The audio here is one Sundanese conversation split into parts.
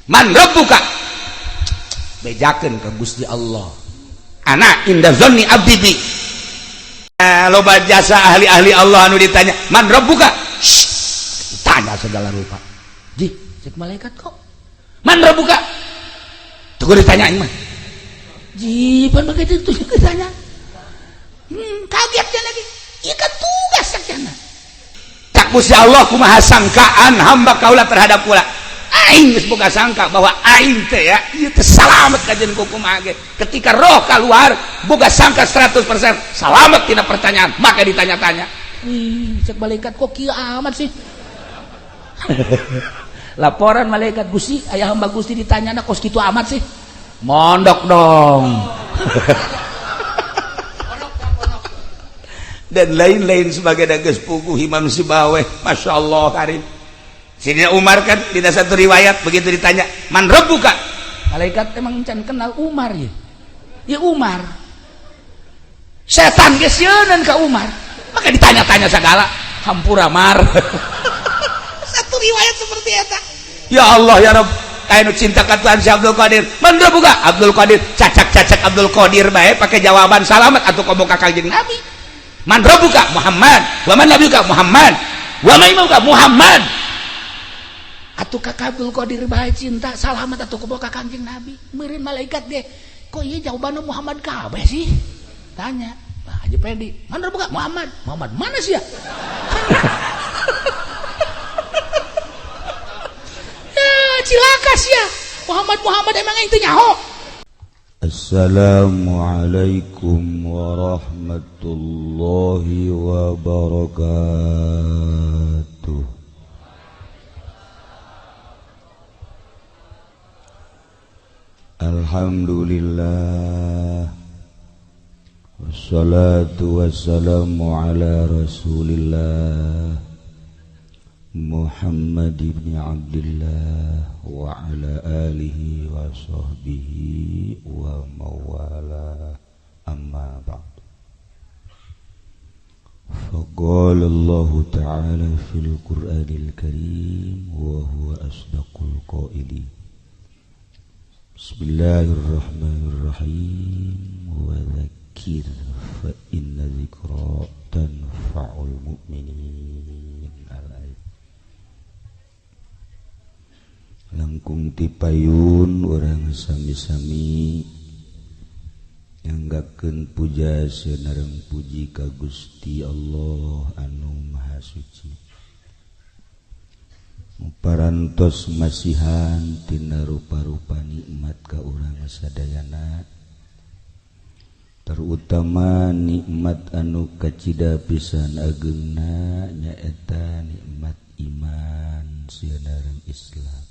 Man rabbuka, bejakeun ka Gusti Allah. Ana inda dzanni abdi bi. Loba jasa ahli-ahli Allah anu ditanya man rabbuka, tanya segala rupa. Ji, cek malaikat kok man rabbuka tuh ditanya mah. Ji, pan begitu itu ditanya. Kaget dia lagi. Iya kan tugas sakjana. Tak Gusti Allah kumaha sangkaan hamba kaula terhadap kula. Aing geus boga sangka bahwa aing teh ya ieu teh salamet kajen ku kumaha ge. Ketika roh keluar boga sangka 100% salamet tina pertanyaan, maka ditanya-tanya. Ih, cek malaikat kok kieu amat sih. Laporan malaikat, Gusti, ayah hamba Gusti ditanya kos kitu amat sih. Mondok dong. Dan lain-lain sebagai geus puguh Imam Sibaweh, Masya Allah karim. Sidina Umar kan di satu riwayat begitu ditanya man rabbuka, malaikat emang can kenal Umar ya. Ya Umar setan geus sieunan ka Umar, maka ditanya-tanya segala hampura mar. Satu riwayat seperti eta. Ya Allah ya Rabb, kayak nu cinta ka Tuhan si Abdul Qadir, man rabbuka Abdul Qadir, cacak-cacak Abdul Qadir bae pakai jawaban salamat atuh komo ka Kanjeng Nabi. Man rabbuka Muhammad, wa man nabiyuka Muhammad, wa man imamuka Muhammad. Atuh ka Abdul Qadir bae cinta salamat atuh komo ka Kanjeng Nabi. Meureun malaikat ge kok ieu jawabanna Muhammad kabeh sih? Tanya, Pak Haji Pedi, man rabbuka Muhammad. Muhammad mana sih ya? Ya cilaka sih ya. Muhammad Muhammad emang itu nyaho. Assalamualaikum warahmatullahi wabarakatuh. Alhamdulillah, wassalatu wassalamu ala rasulillah Muhammad ibn Abdullah wa ala alihi wa sahbihi wa mawala, amma ba'd. Faqala Allah ta'ala fil Qur'anil Karim wa huwa asdaqul qailin. Bismillahirrahmanirrahim. Wa dzakir fa inna dzikra tanfa'ul mu'minin. Langkung tipayun urang sami-sami nyanggakeun puja sareng puji ka Gusti Allah anu Maha Suci. Muparantos masihan tina rupa-rupa nikmat ka urang sadayana, terutama nikmat anu kacida pisan ageungna nyaeta nikmat iman sareng Islam.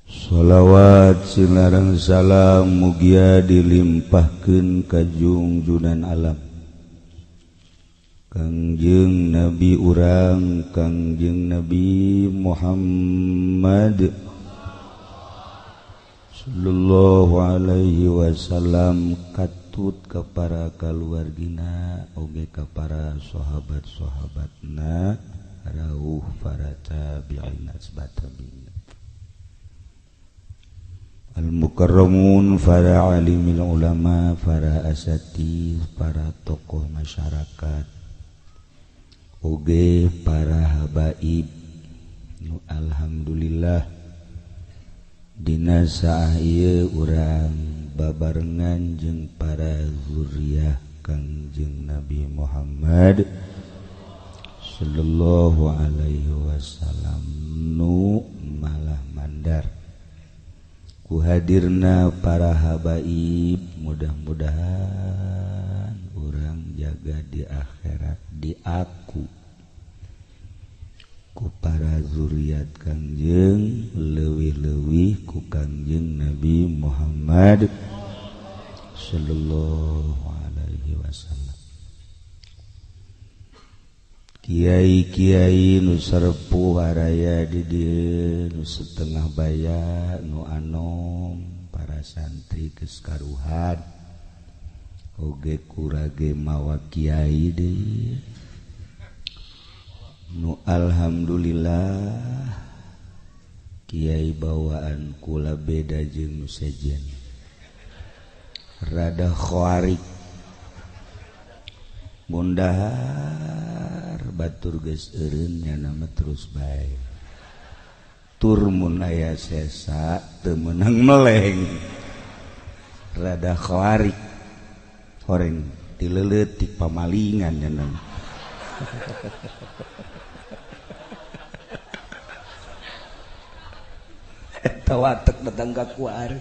Sholawat sinareng salam mugia dilimpahkeun ka jungjunan alam Kangjeng Nabi urang Kangjeng Nabi Muhammad sallallahu alaihi wasallam, katut ka para kaluargina oge ka para sahabat-sahabatna rauh para tabi'in asbatabi'in al-mukarramun, para alimil ulama, para asatidz, para tokoh masyarakat, oge para habaib. Nu alhamdulillah dina saah ieu urang babarengan jeung para zuriyah Kangjeng Nabi Muhammad sallallahu alaihi wasallam nu malah mandar kuhadirna para habaib. Mudah-mudahan urang jaga di akhirat diaku ku para zuriat Kangjeng, leuwih-leuwih ku Kangjeng Nabi Muhammad sallallahu alaihi wasallam. Kiai-kiai nu sarepuh araya di dieu, nu setengah baya, nu anom, para santri geus karuhan oge kurage mawa kiai deui. Nu alhamdulillah Kiai bawaan kula beda jeung nu sejen, rada khawarik. Mun dahar batur geus eureun nya mah terus bae. Tur mun aya sesa teu meunang meleng. Rada khawarik. Horeng tileuletik pamalingan nya mah. Eta watek datang ka kuari.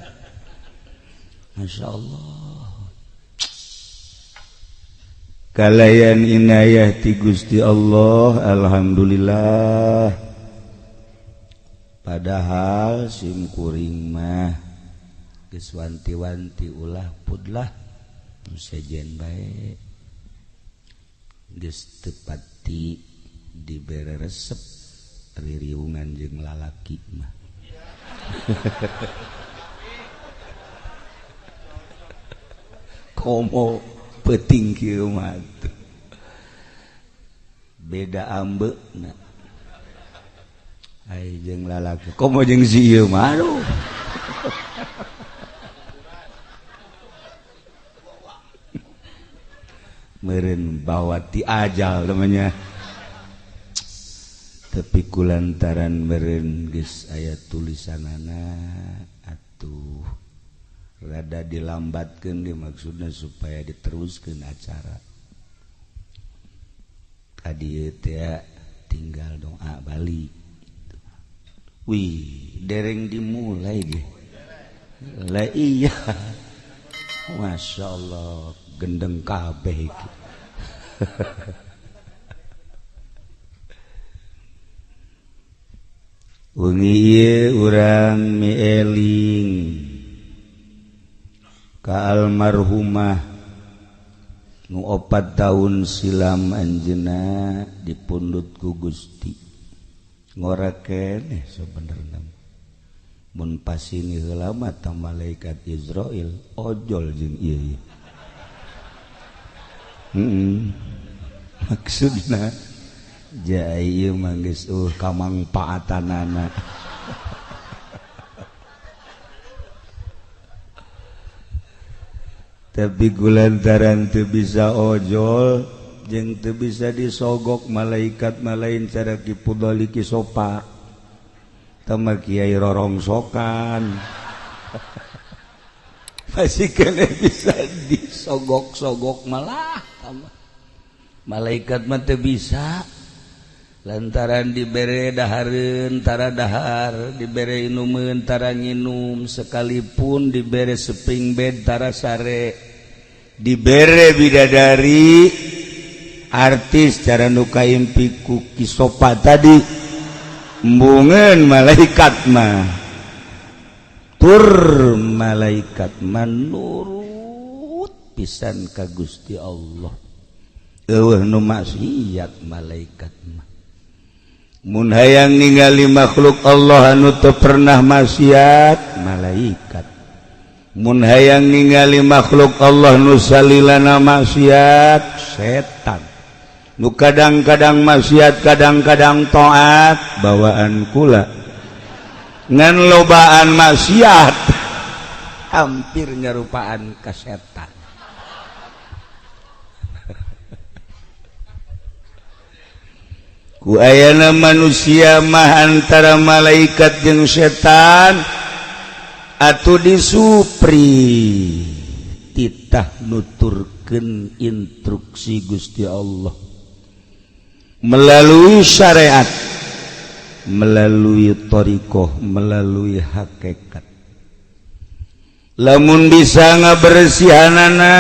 Masya Allah. Kalayan inayah ti Gusti Allah, alhamdulillah. Padahal sim kuring mah geus wanti-wanti ulah pudlah nu sejen bae. Geus teu pati dibere resep ririungan jeung lalaki mah. Komo peuting kieu mah beda ambeuna ai jeung lalaki komo jeung si ieu mah aduh. Meureun bawa ti ajal namanya. Tapi kulantaran meureun geus aya tulisanana atuh rada dilambatkeun ge maksudna supaya diteruskeun acara. Tadi teh tinggal doa balik. Wih, dereng dimulai ge. Lah iya. Masya Allah, gendeng kabeh iki. Wengi ieu urang mieling ka almarhumah nu 4 tahun silam anjeunna dipundhut ku Gusti. Ngora keneh sabenerna. Mun pasini heula mah ta malaikat Israil ojol jeung ieu. Maksudna ja ieu mah geus kamangpaatanana. Tapi kulantaran teu bisa ojol jeung teu bisa disogok malaikat malain cara Ki Pudoli Ki Sopa tama kiai rorongsokan. Masih kena bisa disogok-sogok malah tama malaikat mah teu bisa lantaran dibere dahareun tara dahar, dibere inumeun tara nginum, sekalipun dibere seping bed tara sare, dibere bidadari artis cara nu kaimpi ku Ki Sopa tadi embungeun malaikat mah. Tur malaikat mah nurut pisan ka Gusti Allah. Eueuh nu maksiat malaikat mah. Mun hayang ningali makhluk Allah anu teu pernah maksiat malaikat. Mun hayang ningali makhluk Allah nu salilana maksiat setan. Nu kadang-kadang maksiat kadang-kadang taat bawaan kula. Ngan lobaan maksiat hampir nyarupaan ka setan. Ku ayana manusia mah antara malaikat jeung setan atuh disupri titah nuturkeun instruksi Gusti Allah melalui syariat, melalui thariqah, melalui hakikat. Lamun bisa ngabersihanana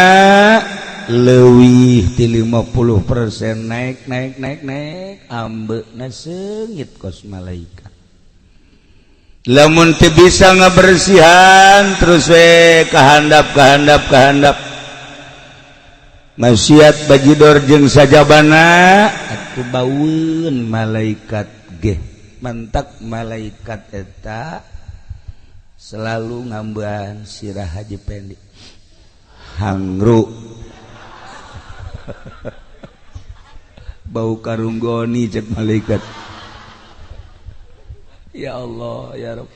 leuwih ti 50% naik naik naik naik ambeuna seungit kos malaikat. Lamun teu bisa ngabersihan terus we kahandap kahandap kahandap maksiat bajidor jeung sajabana atuh baueun malaikat ge. Mantak malaikat eta selalu ngambean sirah Haji Pendi hangru bau karunggoni cek malaikat. Ya Allah ya Rabb.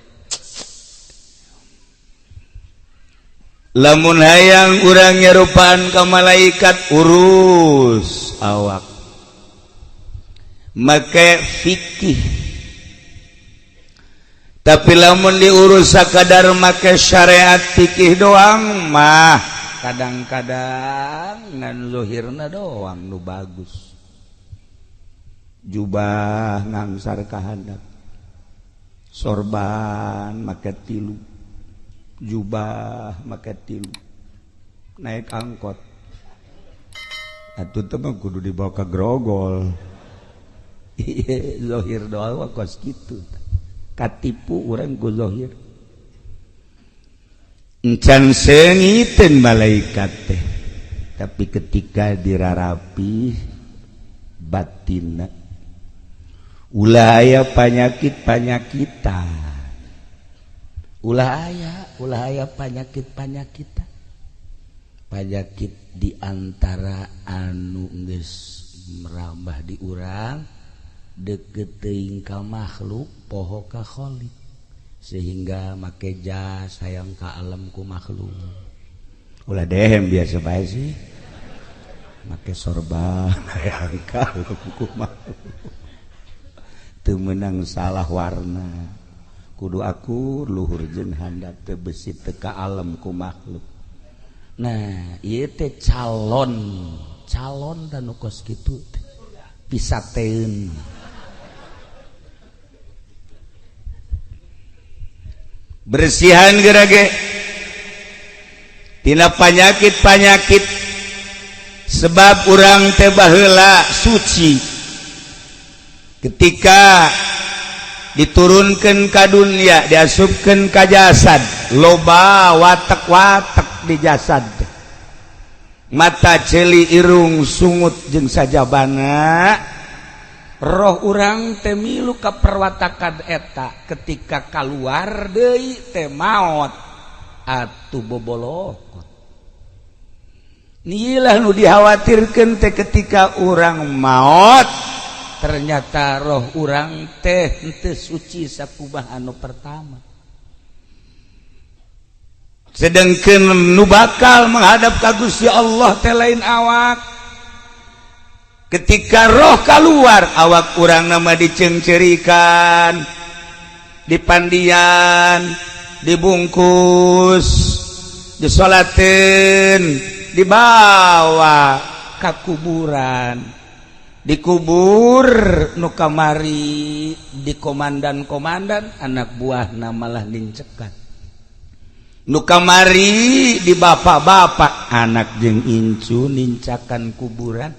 Lamun hayang urang nyerupaan ka malaikat urus awak make fikih. Tapi lamun diurus sakadar make syariat fikih doang mah kadang-kadang ngan zuhirna doang nu bagus. Jubah ngangsar ka handap, sorban make tilu, jubah make tilu, naik angkot atuh teh mah kudu dibawa ka grogol. Zohir doang kos kitu, katipu urang ku zohir. Encan seungiteun malaikat teh, tapi ketika dirarapi batinna ulah aya panyakit-panyakitan, ulah aya panyakit-panyakitan, panyakit di antara anu geus merambah di urang deket teuing ka makhluk poho ka khalik, sehingga make jas hayang ka alam ku makhluk. Ulah dehem biasa bae sih, make sorban hayang ka alam ku makhluk. Teu meunang salah warna, kudu akur luhur jeung handap teu besi teu ka alam ku makhluk. Nah ieu teh calon calon dan nu kos kitu teh pisateun. Bersihan gerage tina panyakit-panyakit, sebab urang teh baheula suci ketika diturunkan ka dunia, diasupkeun ka jasad, loba watek-watek di jasad, mata ceuli irung sungut jeung sajabana. Roh urang teh milu ka perwatakan eta, ketika kaluar deui teh maot atuh bobolokot. Nilah nu dikhawatirkeun teh ketika urang maot ternyata roh urang teh henteu suci sakumaha anu pertama. Sedangkeun nu bakal menghadap ka Gusti Allah teh lain awak. Ketika roh keluar awak urang nama diceungceurikan, dipandian, dibungkus, disolateun, dibawa ka kuburan, dikubur nu kamari di komandan-komandan anak buahna malah nincekan, nu kamari di bapak-bapak anak jeung incu nincakan kuburan,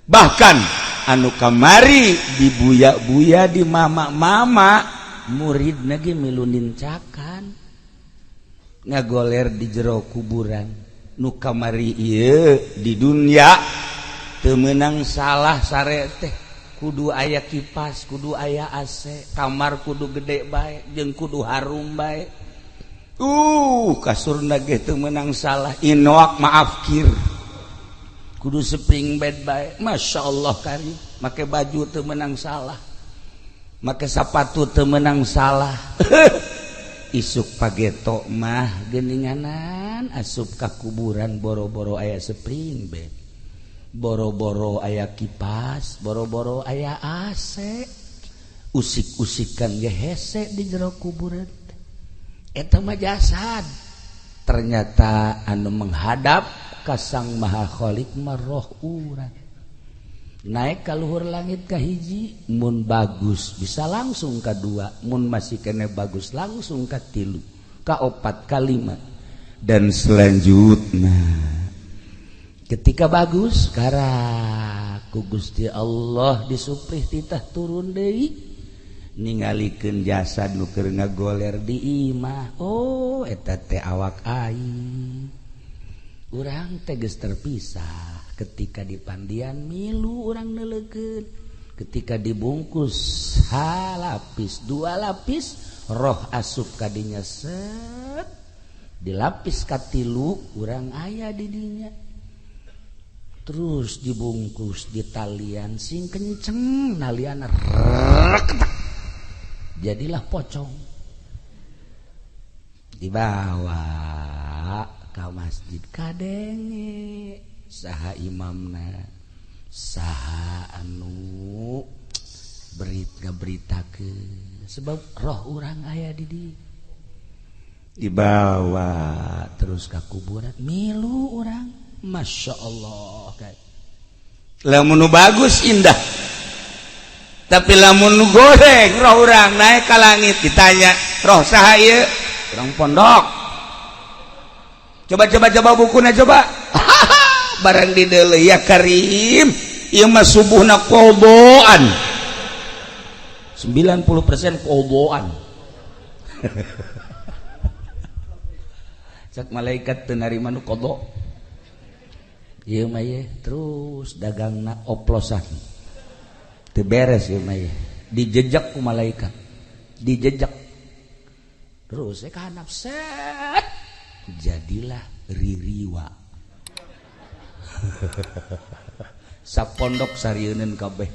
bahkan anu kamari di buya-buya di mama-mama murid ge milu nincakan ngagoler di jero kuburan. Nu kamari ieu di dunia teu meunang salah sare teh kudu aya kipas, kudu aya AC, kamar kudu gede bae jeung kudu harum bae. Kasurna ge teu meunang salah, inoak maaf kir, kudu spring bed bae. Masya Allah kari make baju teu meunang salah, make sapatu teu meunang salah. Isuk pageto mah geuninganan asup ka kuburan boro-boro aya spring bed, boro-boro aya kipas, boro-boro aya AC, usik-usikan ge hese di jero kuburan. Eta mah jasad. Ternyata anu menghadap ka Sang Maha Khalik mah roh urang. Naik ka luhur langit ka hiji, mun bagus bisa langsung ka dua, mun masih kene bagus langsung ka tilu, ka opat, ka lima, dan selanjutnya. Ketika bagus karak ku Gusti Allah disuprih titah turun deui ningalikeun jasad nu keur ngagoler di imah. Oh eta teh awak aing. Urang teh geus terpisah ketika dipandian milu urang neuleukeun, ketika dibungkus halapis dua lapis roh asup kadinya set dilapis katilu urang aya di dinya, terus dibungkus di talian sing kenceng nalian reketak Jadilah pocong. Dibawa ka masjid kadenge saha imamna, saha anu berita beritakeun, sebab roh urang aya di dieu. Dibawa terus ka kuburan milu urang, Masya Allah. Lamun nu bagus indah, tapi lamun nu goreng roh urang naik ka langit ditanya, roh saha ieu? Urang pondok. Coba coba coba bukuna coba. Barang di deuleu, ya Karim, ieu mah subuhna qodoan, 90% qodoan. Cak malaikat teu narima nu qada. Ieu mah ye terus dagangna oplosan. Teu beres ieu mah ye. Dijejak ku malaikat. Dijejak. Terus ka handap set. Jadilah ririwa. Sapondok sarieuneun kabeh.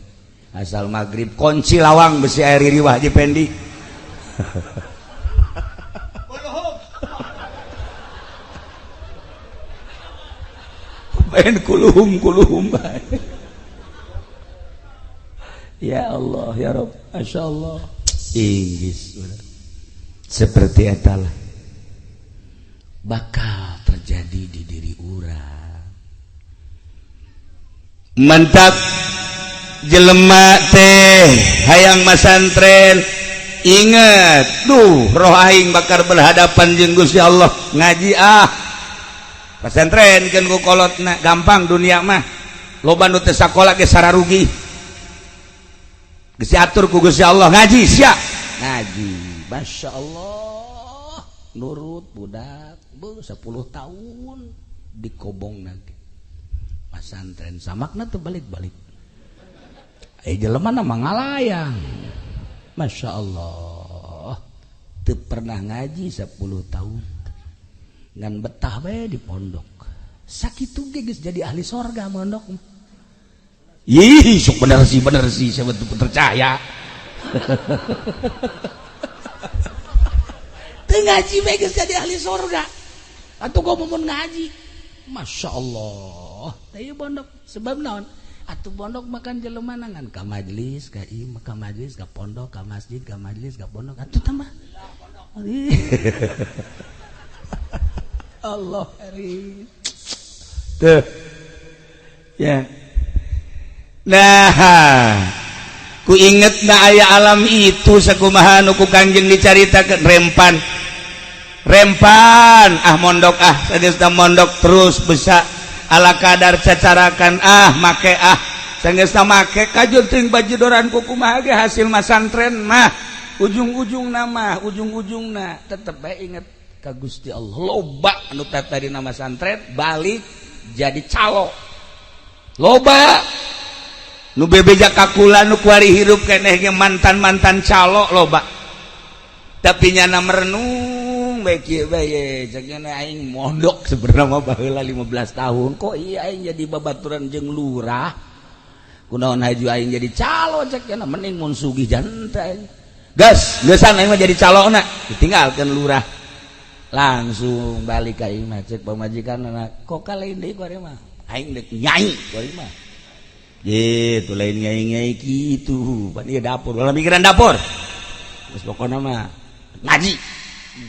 Asal magrib kunci lawang besi air ririwa Haji Pendi. Main kuluhum kuluhum bae. Ya Allah ya Rabb, Masya Allah. Inggris seperti etalah bakal terjadi di diri urang. Mantap jelema teh hayang masantren, inget duh roh aing bakal berhadapan jeung Gusti Allah. Ngaji ah pesantren kan ku kolotna gampang dunia mah, loba nu teu sakola ge sararugi, geus diatur ku Gusti Allah. Ngaji sia ngaji, Masya Allah, nurut budak bu 10 tahun dikobong nanti pesantren samakna tuh balik-balik jelema na mangalayang. Masya Allah, teu pernah ngaji 10 tahun ngan betah bae di pondok. Sakitu ge geus jadi ahli sorga mondok. Ih, sok bener sih, saya betul percaya. Teu ngaji bae geus jadi ahli sorga. Atuh gua mun ngaji. Masya Allah. Teh ieu pondok sebab naon? Atuh pondok makan jelema ngan ka majelis, ka ieu, ka majelis, ka pondok, ka masjid, ka majelis, ka pondok. Atuh tambah. Allah karim. Tuh. Ya. Nah, ku inget na aya alam itu sakumaha nu ku Kangjeng dicaritakeun rempan. Rempan ah mondok ah sageusna mondok terus bisa ala kadar cacarakan ah make ah sageusna make kajur teuing bajidoran ku kumaha ge hasil masantren mah ujung-ujungna mah ujung-ujungna tetep bae inget ka Gusti Allah. Loba anu tadi nama santren balik jadi calo, loba nu bebeja kakula nu kuari hirup keneh ge mantan-mantan calo loba, tapi nyana merenung bae kieu bae cek nyana aing mondok sebenarnya mah baheula 15 tahun kok iya aing jadi babaturan jeung lurah, kunaon haju aing jadi calo cek nyana mending mun sugih janta aing gas geusan aing mah jadi calona ditinggalkeun lurah. Langsung balik ka imah cek pamajikan anak kok lain deui kuari mah aing deuk nyai kuari mah gitu lain nyai-nyai kitu pan ieu dapur ulah mikiran dapur geus pokona mah ngaji.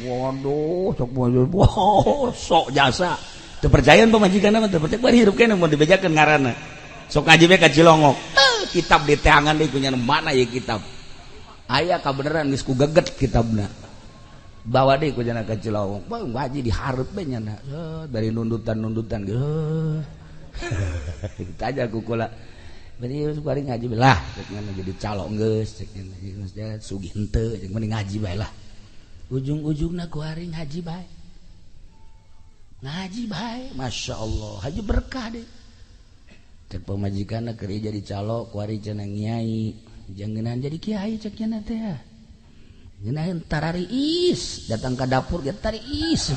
Waduh sok bodoh sok jasa teu percayaan pamajikan mah teu percaya bari hirup keneh mun dibejakeun ngaranna sok ngaji we ka Cilongok kitab di teangan deui kunyana mana ieu kitab aya kabeneran geus ku geget kitabna bawa deh ku jana ka Cilawong bang ngaji dihareup bae nyana dari nundutan-nundutan gitu. Kita aja ku kula bari bari ngaji lah cek nyana jadi calo geus cek nyana geus sugih henteu cek mending ngaji bae lah. Ujung-ujungna ku hari ngaji bae. Ngaji bae, Masya Allah, haji berkah deh. Cek pamajikanna keur jadi calo ku hari cenah nyai, jangenan jadi kiai cek nyana teh. Ngenahin tarariis datang ke dapur ge tariis.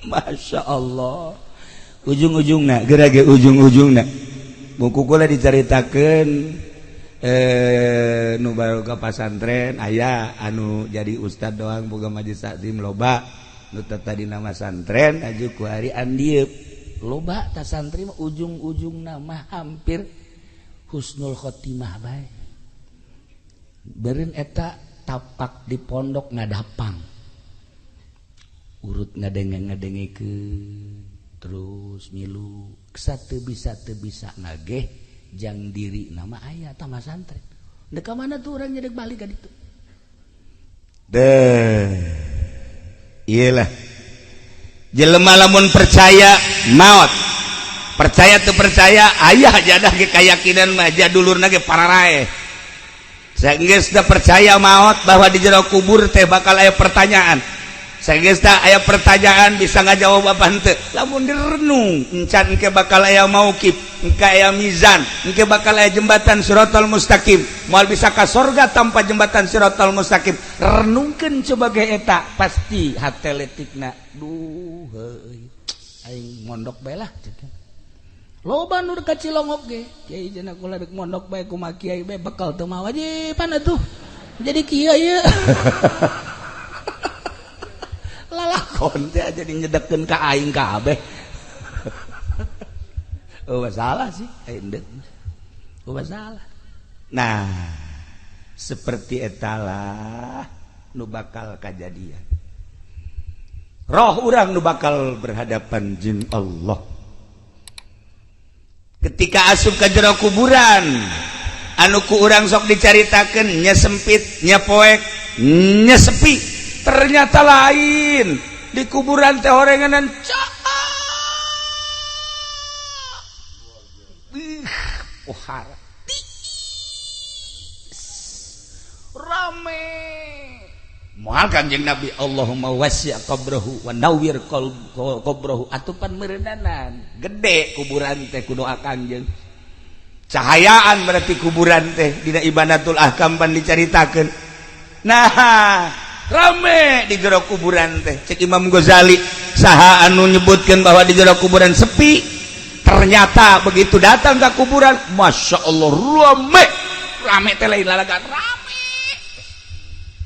Masya Allah, ujung-ujungna gerage ujung-ujungna Buku kula dicaritakeun nu baru ka pasantren aya anu jadi ustad doang boga majelis taklim loba nu tadi nama santren aju ku hari andieu loba ta santri mah ujung-ujung nama hampir husnul khotimah bae. Beureun eta tapak di pondok ngadapang urut ngadenge-ngadengekeun terus milu satu bisa teu bisa nageh jang diri nama aya tama santren. Dek ka mana tuh urang nyedek balik ka ditu. Deh. Iyalah. Jelema lamun percaya maot. Percaya teu percaya aya jadah ge kayakinan mah jadulurna ge pararaeh. Sageus da percaya maot bahwa di jero kubur teh bakal aya pertanyaan. Sageus da aya pertanyaan bisa ngajawab apa henteu. Lamun direnung encan engke bakal aya mauqif, engke aya mizan, engke bakal aya jembatan siratal mustaqim. Moal bisa ka sorga tanpa jembatan siratal mustaqim. Renungkeun coba ge eta pasti hate letikna. Duh heuy. Aing mondok bae lah. Loba nu ka Cilongok ge. Kiai cenah kula dek mondok bae kumaha kiai bae bekal teu mawa wajiban atuh. Jadi kieu ieu. Lalakon teh jadi nyedekeun ka aing kabeh. Oh masalah sih, aing deuk. Oh masalah. Nah, seperti etalah nu bakal kajadian. Roh urang nu bakal berhadapan jeung Allah. Ketika asup ka jero kuburan, anu ku urang sok dicaritakeun nya sempit, nya poek, nya sepi, ternyata lain. Di kuburan teh horenganan cak. Pohara. Rame. Moal Kanjeng Nabi Allahumma wasi' qabrahu wa nawwir qabrahu atupan meureundanan. Gede kuburan teh ku doa Kanjeng. Cahayaan berarti kuburan teh dina Ibanatul Ahkam pan dicaritakeun. Nah, rame di jero kuburan teh. Cek Imam Ghazali saha anu nyebutkeun bahwa di jero kuburan sepi, ternyata begitu datang ke kuburan, Masya Allah rame. Rame teh lain lalagan rame.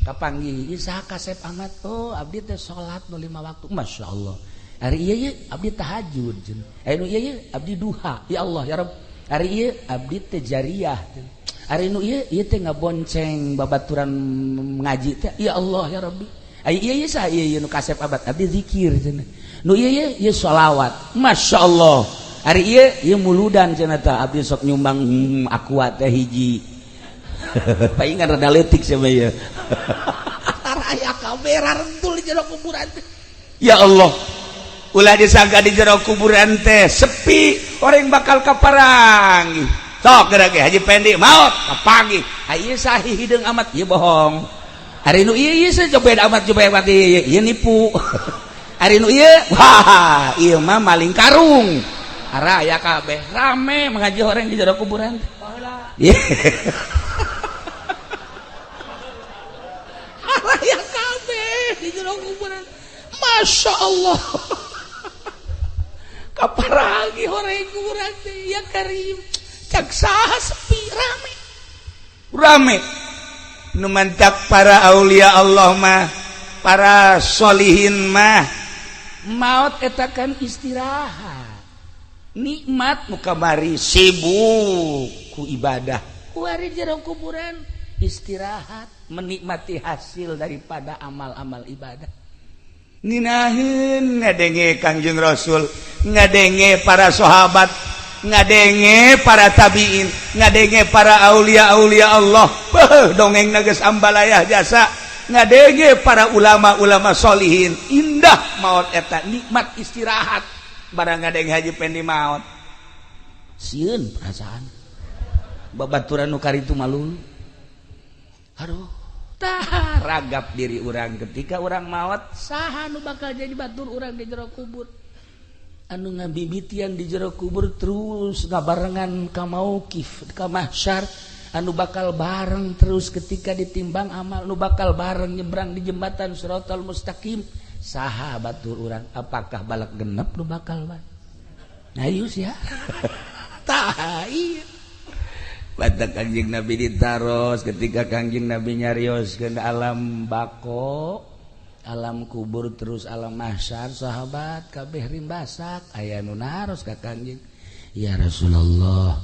Kapanggih ieu saha kasep amat, oh abdi teh salat nu 5 waktu, Masya Allah. Hari ieu ye abdi tahajud cenah. Anu ieu ye abdi duha, ya Allah ya Rabb. Hari ieu abdi teh jariyah cenah. Ari nu ieu ieu teh ngabonceng babaturan ngaji teh, ya Allah ya Rabbi. Ai ieu ieu saha ieu nu kasep abad abdi zikir cenah. Nu ieu ieu ieu sholawat, Masya Allah. Ari ieu ieu muludan cenah tah abdi sok nyumbang aqua teh hiji. Paingan rada leutik sia ieu. Aya kamera rentul di jero kuburan teh. Ya Allah. Ulah disangka di jero kuburan teh sepi, orang bakal kaparangi. Sok geura ge Haji Pendi maot kapanggih. Ieu sahi hideung amat ieu bohong. Ari nu ieu ieu cobet amat cobet amat ieu ieu nipu. Ari nu ieu wah ieu mah maling karung. Ara aya kabeh rame mengaji orang di jero kuburan. Ara aya kabeh di jero kuburan. Masya Allah. Kaparagi orang kuburan teh ya karim. Cak saha sepi rame. Rame. Nu mantak para aulia Allah mah, para solihin mah maut eta kan istirahat. Nikmat nu kamari sibuk ku ibadah. Kuari jero kuburan istirahat, menikmati hasil daripada amal-amal ibadah. Nginaheun ngadenge Kangjeng Rasul, ngadenge para sahabat, ngadenge para tabiin, ngadenge para aulia-aulia Allah. Beuh, dongeng geus ambalayah jasa. Ngadenge para ulama-ulama solihin. Indah maut eta, nikmat istirahat. Barang ngadenge Haji Pendi maut. Sieun perasaan. Babaturan nu karitu malu. Aduh, tah ragap diri urang ketika urang maut, saha nu bakal jadi batur urang di jero kubur. Anu ngabibitian di jero kubur terus ngabarengan ka mauqif ka mahsyar, anu bakal bareng terus ketika ditimbang amal, nu bakal bareng nyebrang di jembatan siratal mustaqim, saha batur urang? Apakah balak genep nu bakal bae? Ayo sia. Tah iya. Batak Kangjeng Nabi ditaros ketika Kangjeng Nabi nyarioskeun alam bako, alam kubur terus alam mahsyar, sahabat kabeh rimbasak aya nu naros ka Kangjeng. Ya Rasulullah,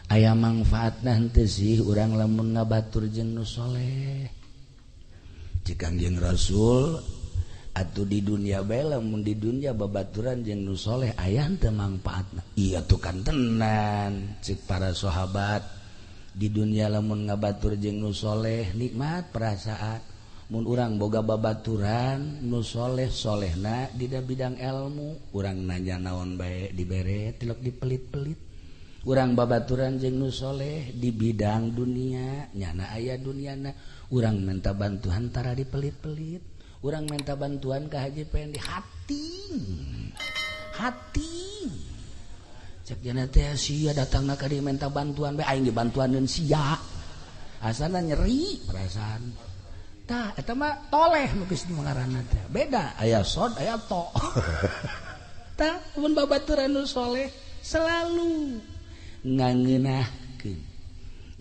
aya mangfaatna henteu sih urang lamun ngabatur jeung nu soleh? Cek Kangjeng Rasul, atuh di dunia bae, lamun di dunia babaturan jeung nu soleh aya henteu mangfaatna? Iya tuh kan tenan, cek para sahabat, di dunia lamun ngabatur jeung nu soleh nikmat perasaan. Mun urang boga babaturan nu soleh, solehna di bidang ilmu, urang nanya naon bae dibere, tilok dipelit-pelit. Urang babaturan jeung nu soleh di bidang dunia, nyana aya duniana, urang minta bantuan tara dipelit-pelit. Urang minta bantuan ke Haji Pendi hati hati, cek jana teh sia datangna ka dieu minta bantuan bae, aing dibantuaneun sia, asana nyeri perasaan. Tah eta mah toleh nu geus ngaranna teh beda, aya sod aya to. Tah mun babaturan nu soleh selalu ngangeunahkeun,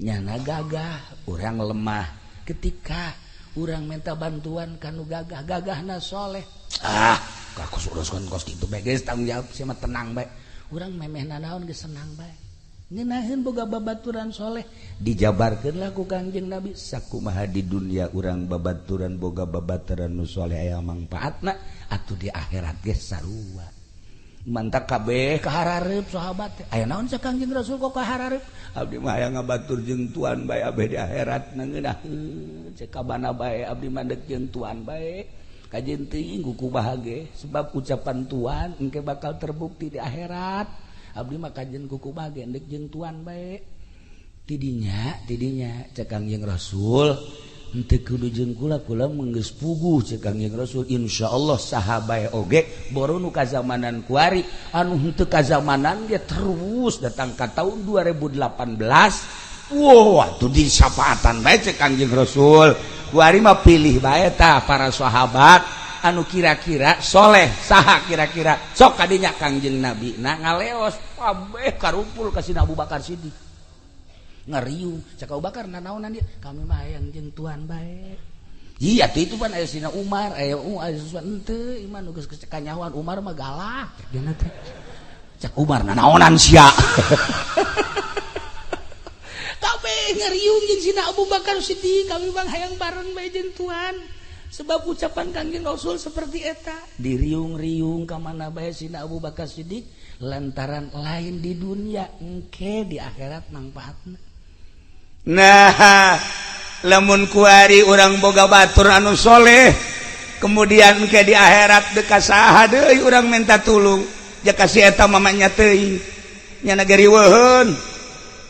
nyana gagah, urang lemah. Ketika urang minta bantuan kanu gagah, gagahna soleh, ah kakus uruskeun kos kitu bae geus tanggung jawab sia mah, tenang bae. Urang memeh nanaon geus senang bae, ngeunaheun boga babaturan soleh. Dijabarkeun lah ku Kangjeng Nabi sakumaha di dunia urang babaturan boga babaturan nu soleh aya mangfaatna, atuh di akhirat ge sarua. Mantak kabeh kaharareup sahabat teh, aya naon cek Kangjeng Rasul kok kaharareup? Abdi mah hayang ngabatur jeung tuan bae abeh di akhirat ngeunahkeun. Cek kabana bae abdi mah deuk jeung tuan bae, kajeun teuing ku bahagia sebab ucapan tuan engke bakal terbukti di akhirat. Abdi mah kajeun kuku bahagia deuk jeung tuan bae. Tidinya tidinya cek Kangjeng Rasul, henteu kudu jeung kula, kula mah geus puguh. Cek Kangjeng Rasul, insyaallah saha bae oge boro nu kazamanan kuari, anu henteu kazamanan ge terus datang ka tahun 2018. Wow, atuh disapaatan bae. Cek Kangjeng Rasul, kuari mah pilih bae tah para sahabat anu kira-kira soleh saha kira-kira, sok kadinya. Kangjeng Nabi na ngaleos, kabeh karumpul ka Sina Abu Bakar Siddiq, ngeriung. Cek Abu Bakar, nanaonan dia? Kami mah hayang jeung tuan bae. Iya tuh itu pan aya Sina Umar, aya aya sesuatu henteu iman nu geus kanyahoan Umar mah galak cek dina teh. Cek Umar, nanaonan sia? Kabeh ngeriung jeung Sina Abu Bakar Siddiq, kami mah hayang bareng bae jeung tuan sebab ucapan Kangjeng Rasul seperti eta. Diriung-riung ka mana bae Sina Abu Bakar Siddiq lantaran lain di dunia, engke di akhirat mangfaatna. Nah, lamun kuari urang boga batur anu soleh, kemudian ke di akhirat deka saha deui urang minta tulung? Ja kasih eta mamanya teuing nya gariweuheun.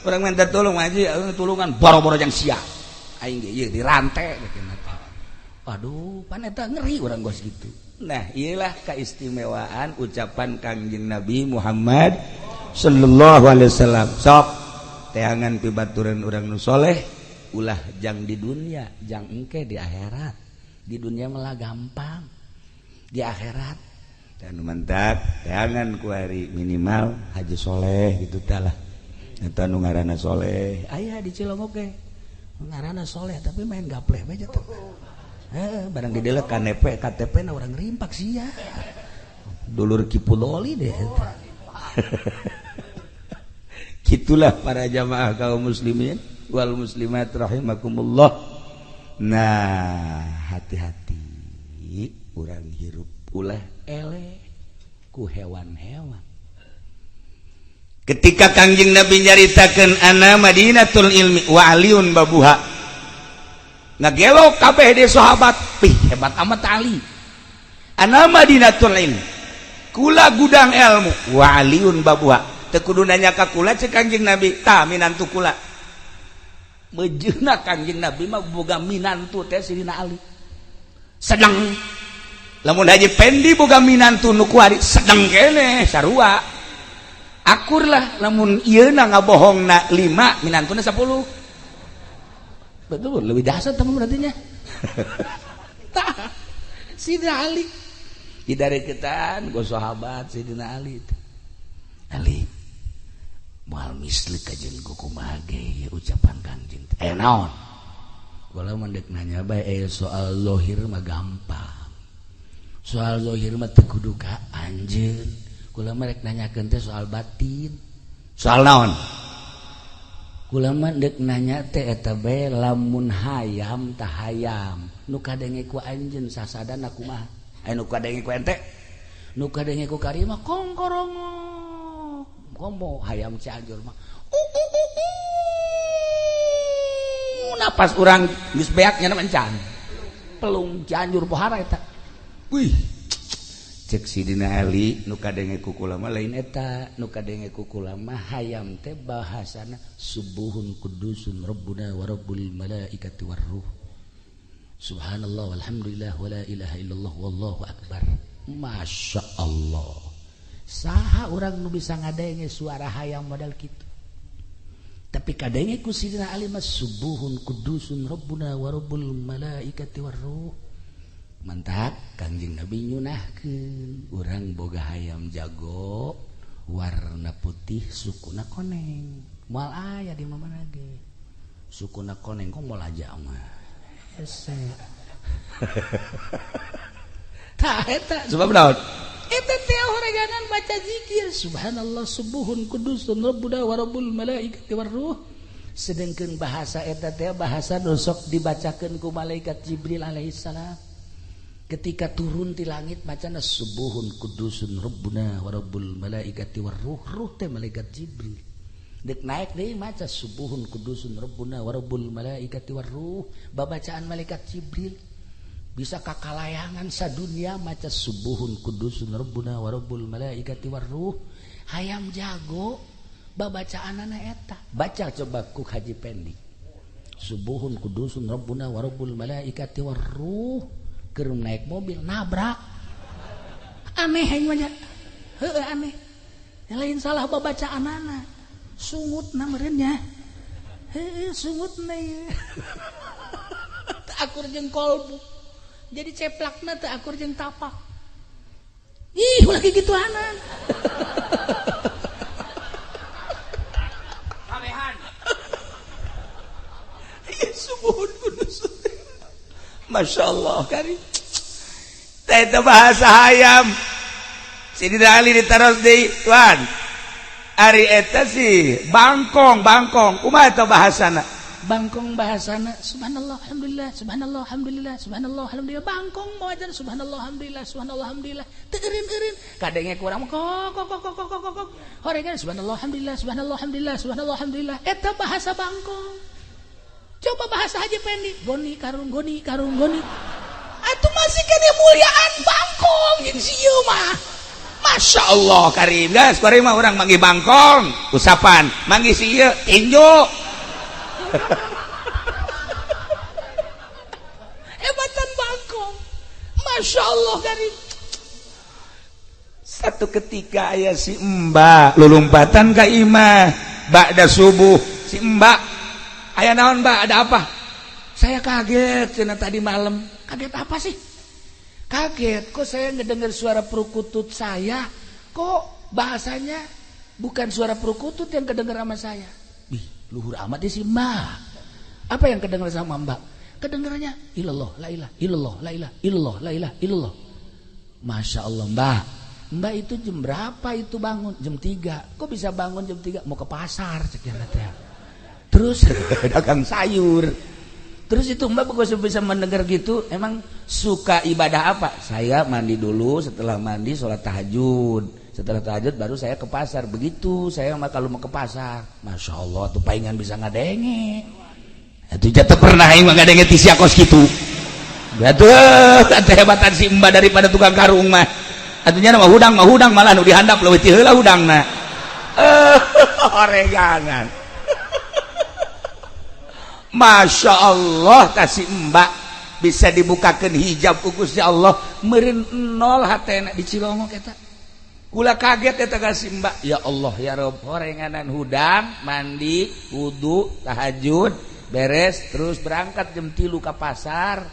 Urang minta tulung aja, tulungan boro-boro jang sia, aing ge ieu dirantai. Waduh, pan eta ngeri urang gos gitu. Nah, iyalah keistimewaan ucapan Kangjeng Nabi Muhammad sallallahu alaihi wasallam. Sok teangan pibaturan urang nu soleh, ulah jang di dunia, jang engke di akhirat. Di dunia malah gampang, di akhirat dan mantap. Teangan kuari minimal haji soleh gitu talah. Eta nu ngaranna soleh aya di Cilongok ge, ngaranna soleh tapi main gapleh bae teh. Eh, barang didelek KTP, KTP na orang rimpak sia. Dulur Kipudoli deh. Gitulah para jamaah kaum muslimin wal muslimat rahimakumullah. Nah, hati-hati urang hirup ulah eleh ku hewan-hewan. Ketika Kangjeng Nabi nyaritakeun ana Madinatul ilmi wa aliyun babuha, ngagelo kabeh di sahabat, pih hebat amat Ali. Ana Madinatul ilmi, kula gudang ilmu, wa aliyun babuha, teu kudu nanya ka kula. Cek Kangjeng Nabi, tah minantu kula. Mejeuna Kangjeng Nabi mah boga minantu teh Sidina Ali. Sedang lamun Haji Pendi boga minantu nu kuari sedang kene sarua akur lah. Lamun ieu na ngabohongna 5, minantuna 10, betul lebih dahsyat teman berarti nya. Tah Sidina Ali dari ketan go sahabat Sidina Ali. Ali Moal mislik kajeun ku kumaha ge ucapan Kangjeng. Naon? Kula mah deuk nanya bae soal zahir mah gampang. Soal zahir mah teu kudu ka anjeun. Kula mah rek nanyakeun teh soal batin. Soal naon? Kula mah deuk nanya teh eta bae lamun hayam tah hayam nu kadenge ku anjeun sasadana kumaha? Aya nu kadenge ku ente? Nu kadenge ku karima kongkorongok. Komo hayam Cianjur mah. Napas urang geus beak nya encan. Pelung Cianjur pohara eta. Wih. Cek Sidina Ali nu kadenge ku kula mah lain eta, nu kadenge ku kula mah hayam teh bahasana subuhun kudusun rabbuna wa rabbul malaikati warruh. Subhanallah walhamdulillah wala ilaha illallah wallahu akbar. Masya Allah. Saha urang nu bisa ngadenge suara hayam modal kitu. Tapi kadenge ku Sidina Ali mah subuhun kudusun rabbuna wa rabbul malaikati warruh. Mantak Kangjeng Nabi nyunahkeun urang boga hayam jago warna putih sukuna koneng. Moal aya di mana ge. Sukuna koneng kok moal aja mah. Hese. Tah eta sebab naon? Eta teh horegangan baca zikir subhanallah subuhun kudusun rabbuna wa rabbul malaikati warruh. Sedengkeun bahasa eta teh bahasa nu sok dibacakeun ku malaikat Jibril alaihissalam. Ketika turun di langit bacana subuhun kudusun rabbuna wa rabbul malaikati warruh. Ruh teh malaikat Jibril. Dek naik deui maca subuhun kudusun rabbuna wa rabbul malaikati warruh. Babacaan malaikat Jibril. Bisa kakalayangan sadunia maca subuhun kudusun rabbuna wa rabbul malaikati warruh. Hayam jago babacaanana eta. Baca coba ku Haji Pendi. Subuhun kudusun rabbuna wa rabbul malaikati warruh. Keur naik mobil nabrak. Aneh aing mah. Heueuh aneh. Lain salah babacaanana. Sungutna meureun nya. Heueuh sungutna ieu. Teu akur jeung kolbu. Jadi ceplakna teu akur jeung tapak. Ih, ulah kikituanan. Kabehan. Ieu subuhun kudus. Masya Allah kari. Teh itu bahasa hayam. Sidina Ali ditaros deui, tuan. Ari eta sih bangkong, bangkong. Kumaha eta bahasana? Bangkong bahasana subhanallah alhamdulillah subhanallah alhamdulillah subhanallah alhamdulillah. Bangkong mawajan subhanallah alhamdulillah subhanallah alhamdulillah. Teu eureun-eureun. Kadenge kurang kok kok kok kok kok kok. Horegan subhanallah alhamdulillah subhanallah alhamdulillah subhanallah alhamdulillah. Eta bahasa bangkong. Coba bahasa Haji Pendi, goni karung goni karung goni. Atuh masih kene muliaan bangkong jeung si ieu mah. Masya Allah karim guys, karim mah urang manggih bangkong, usapan, manggih si ieu tinju. Hebatan bangkong. Masya Allah karim. Satu ketika aya si Mbak lulumpatan ka imah ba'da subuh, si Mbak aya naon Mbak, ada apa? Saya kaget cenah tadi malam. Kaget apa sih? Kaget kok saya ngedengar suara perkutut saya, kok bahasanya bukan suara perkutut yang kedengar sama saya. Ih, luhur amat sih Mbak. Apa yang kedengar sama Mbak? Kedengarannya ilallah la ilah illallah la ilah illallah la ilah illallah. Masya Allah Mbak. Mbak itu jam berapa itu bangun? Jam 3. Kok bisa bangun jam 3? Mau ke pasar cek teh. Terus dagang sayur. Terus itu Mbak kok bisa mendengar gitu? Emang suka ibadah apa? Saya mandi dulu, setelah mandi sholat tahajud. Setelah tahajud baru saya ke pasar. Begitu saya mah kalau mau ke pasar. Masya Allah tuh palingan bisa ngadenge. Itu jatuh pernah aing mah ngadenge ti sia kos kitu. Atuh kehebatan si Mbak daripada tukang karung mah. Atunya mah hudang malah nu dihandap leuwih ti heula hudangna. Oreganan. Masya Allah kasih Mbak bisa dibukakan hijab ku Gusti Allah meureun nol hatena di Cilongok eta. Kula kaget eta kasih Mbak. Ya Allah ya Rob, horenganan hudang, mandi, wudu, tahajud, beres terus berangkat jam 3 ka pasar.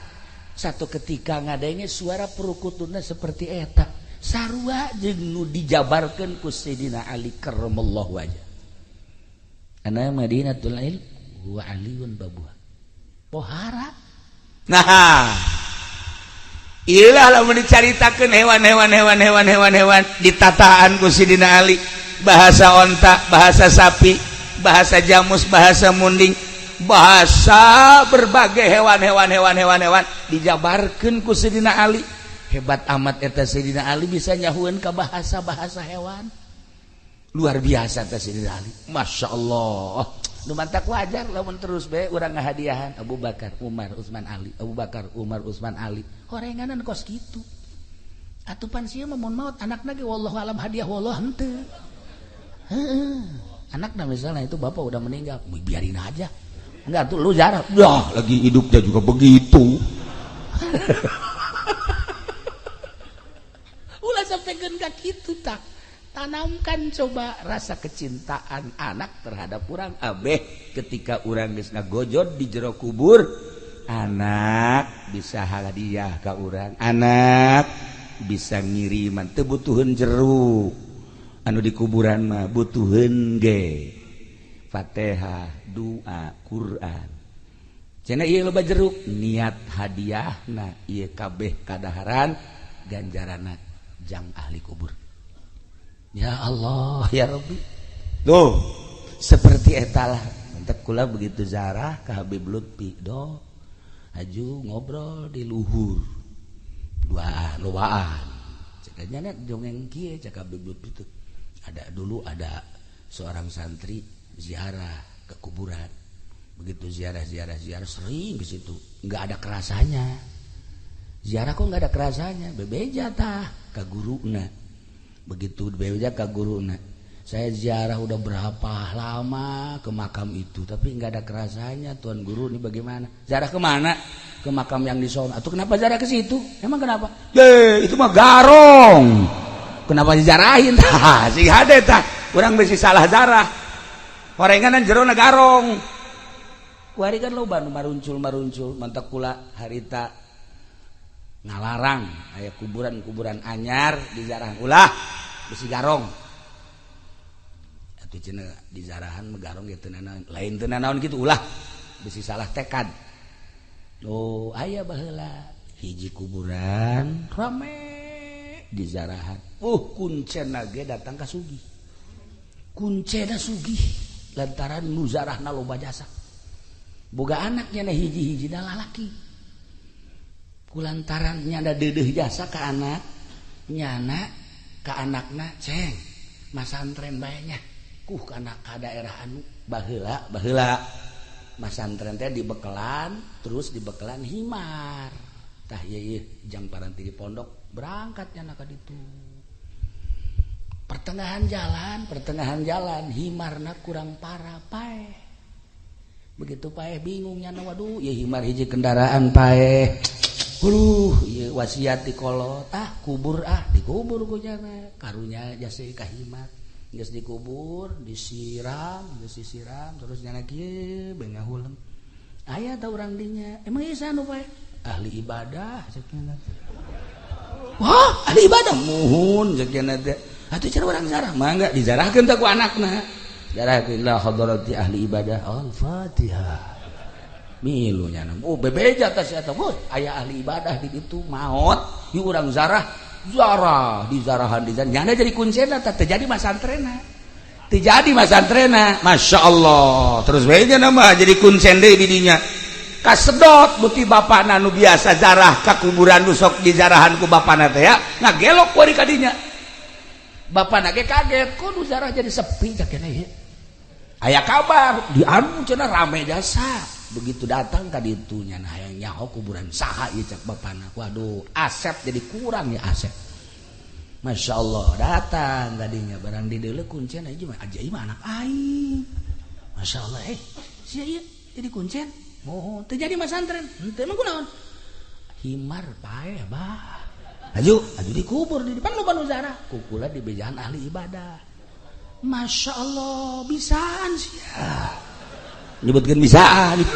Satu ketika ngadenge suara perukutuna seperti eta. Sarua jeung nu dijabarkeun ku Sayyidina Ali karramallahu wajah. Ana Madinatul Ilm wa Aliun babuha. Pohara. Nah, ilah lamun dicaritakeun hewan-hewan hewan-hewan hewan-hewan ditataan ku Sidina Ali, bahasa onta, bahasa sapi, bahasa jamus, bahasa munding, bahasa berbagai hewan-hewan hewan-hewan hewan dijabarkeun ku Sidina Ali. Hebat amat eta Sidina Ali bisa nyahueun ka bahasa-bahasa hewan. Luar biasa eta Sidina Ali. Masya Allah. Nu mantak wajar lamun terus bae urang ngahadiahan Abu Bakar, Umar, Utsman, Ali, Abu Bakar, Umar, Utsman, Ali. Horenganan kos kitu. Atuh pan sieun mah mun maot anakna ge wallahu alam hadiah wallah henteu. Heeh. Anakna misalnya itu bapak udah meninggal, biarin aja. Enggak tuh lu jarah. Dah, lagi hidupnya juga begitu. Ulah sampai ka kitu tah. Tanamkan coba rasa kecintaan anak terhadap urang abeh ketika urang geus ngagojod di jero kubur, anak bisa hadiah ka urang, anak bisa ngiriman teu butuheun jeruk anu di kuburan mah butuheun ge Fatihah, doa, Quran. Cenah ieu loba jeruk niat hadiahna ieu kabeh kadaharan ganjaranna jang ahli kubur. Ya Allah ya Rabbi. Tuh seperti etalah mantap kula begitu zarah ke Habib Lutfi do haju ngobrol di luhur duaan lobaan cekanya net jongeng kieu cek Habib Lutfi tuh ada dulu ada seorang santri ziarah ke kuburan, begitu ziarah ziarah ziarah sering ke situ nggak ada kerasanya ziarah kok nggak ada kerasanya bebeja tah ke guruna. Begitu bebeja ke guruna, saya ziarah udah berapa lama ke makam itu tapi nggak ada kerasanya tuan guru ini bagaimana? Ziarah kemana? Ke makam yang di sono. Atau kenapa ziarah ke situ? Emang kenapa? Ye, itu mah garong. Kenapa dijarahin? Tah, si hade tah. Urang bisi salah zarah. Horenganan jerona garong. Kuari kan loba nu maruncul-maruncul mantak kula harita ngalarang aya kuburan-kuburan anyar dizarah ulah besi garong. Atuh cenah dizarahan mah garong ge teu nanaon, lain teu nanaon kitu ulah besi salah tekad. Oh, aya baheula hiji kuburan rame dizarahan. Kuncena ge datang ka sugih. Kuncena sugih lantaran nu zarahna loba jasa. Boga anaknya na hiji-hiji da lalaki. Kulantaran nyana deudeuh jasa ka anak, nyana ka anakna ceng masantren bae nya. Kuh kana ka daerah anu baheula baheula masantren teh dibekelan terus dibekelan himar. Tah ieu jang paranti di pondok berangkat nyana ka ditu. Pertengahan jalan himarna kurang parah paeh. Begitu paeh bingung nyana waduh ieu himar hiji kendaraan paeh. Huluh ieu wasiat di kolot ah kubur ah dikubur ku nyana karunya jasa ka himar. Geus dikubur disiram geus disiram terus nyana kieu bae ngahuleng. Aya ta urang dinya emang ieu saha nu paeh? Ahli ibadah cek nyana. Wah, ahli ibadah muhun cek nyana teh. Atuh cara urang zarah mangga dizarahkeun teh ku anakna. Zarahkeun la hadarati ahli ibadah al-Fatihah. Milu nyana. Oh bebeja tah sia teh. Aya ahli ibadah di ditu maot, ieu urang zarah, zarah dizarahan dizarah. Nyana jadi kuncena tah teu jadi masantrena. Teu jadi masantrena. Masya Allah. Terus we nya mah jadi kuncen deui di dinya. Kasedot buti bapana nu biasa zarah ka kuburan nu sok dizarahan ku bapana teh ya ngagelok kuari ka dinya. Bapana ge kaget kok nu zarah jadi sepi cak keneh ieu. Aya kabar di anu cenah rame jasa. Begitu datang ka ditu nya hayang nyaho kuburan saha ieu cak bapana. Waduh, asep jadi kurang ya asep. Masya Allah datang tadinya barang di deuleu kuncen aja mah aja mah anak aing. Masya Allah sia ieu jadi kuncen. Oh, teu jadi masantren. Henteu emang kunaon? Himar paeh bah. Aju, aju dikubur di depan loba nu zarah. Kukula di bejaan ahli ibadah. Masya Allah, bisaan sia. Nyebutkeun bisaan.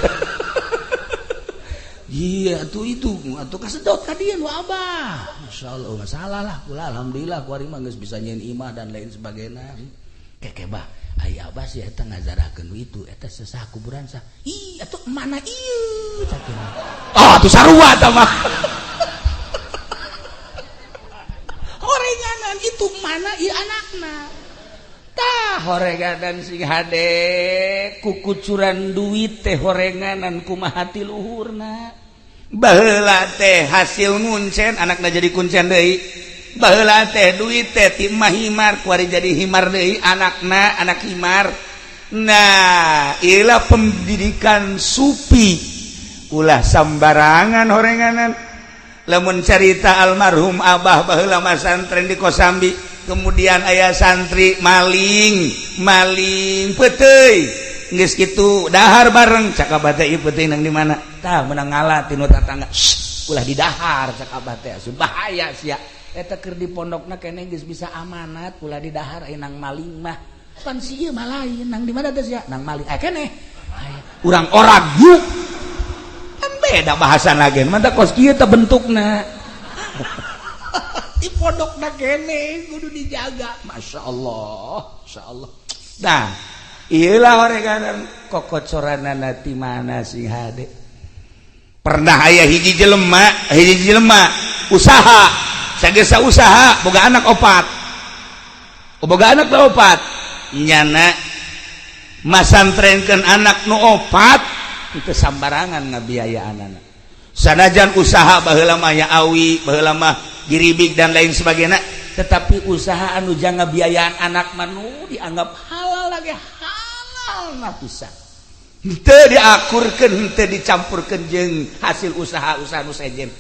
Iya, atuh itu, atuh kasedot ka dieu nu abah. Masya Allah, masalah lah. Kula alhamdulillah kuari mah geus bisa nyeun imah dan lain sebagainya. Keke bah. Ai abah sih eta ngazarahkeun itu eta sesah kuburan sah. Ih, atuh mana ieu cakeun. Oh, atuh sarua tah mah. Horenganan itu mana ieu anakna. Tah horenganan sing hade kukucuran duit teh horenganan kumaha ti luhurna. Baheula teh hasil nguncen anakna jadi kuncen deui. Baheula teh duit teh ti mah himar kuari jadi himar deui anakna anak himar. Nah, ilah pendidikan supi ulah sambarangan horenganan. Lamun carita almarhum abah baheula masantren di Kosambi, kemudian aya santri maling maling peuteuy geus kitu dahar bareng cak abah teh ieu peuteuy nang di mana? Tah meunang ngala tinu tatangga. Ulah didahar cak abah teh asup bahaya sia. Eta keur di pondokna keneh geus bisa amanat ulah didahar aya nang maling mah. Pan si ieu mah lain nang di mana teh sia? Nang maling aya keneh. Urang orag yuk. Kan beda bahasan lagi mantap kos kieu teh bentukna. Di pondokna keneh kudu dijaga. Masya Allah, Masya Allah. Nah, iyalah horenganan kokocoranana ti mana sing hade. Pernah aya hiji jelema usaha, sagesa usaha boga anak opat. Boga anak nu opat. Nyana masantrenkeun anak nu opat itu sambarangan ngabiayaan anak. Sanajan usaha baheula mah ya awi, baheula mah giribik dan lain sebagainya, tetapi usaha anu jang ngabiayaan anak mah nu dianggap halal lagi halal na pisan. Henteu diakurkeun, henteu dicampurkeun jeung hasil usaha-usaha nu sejen.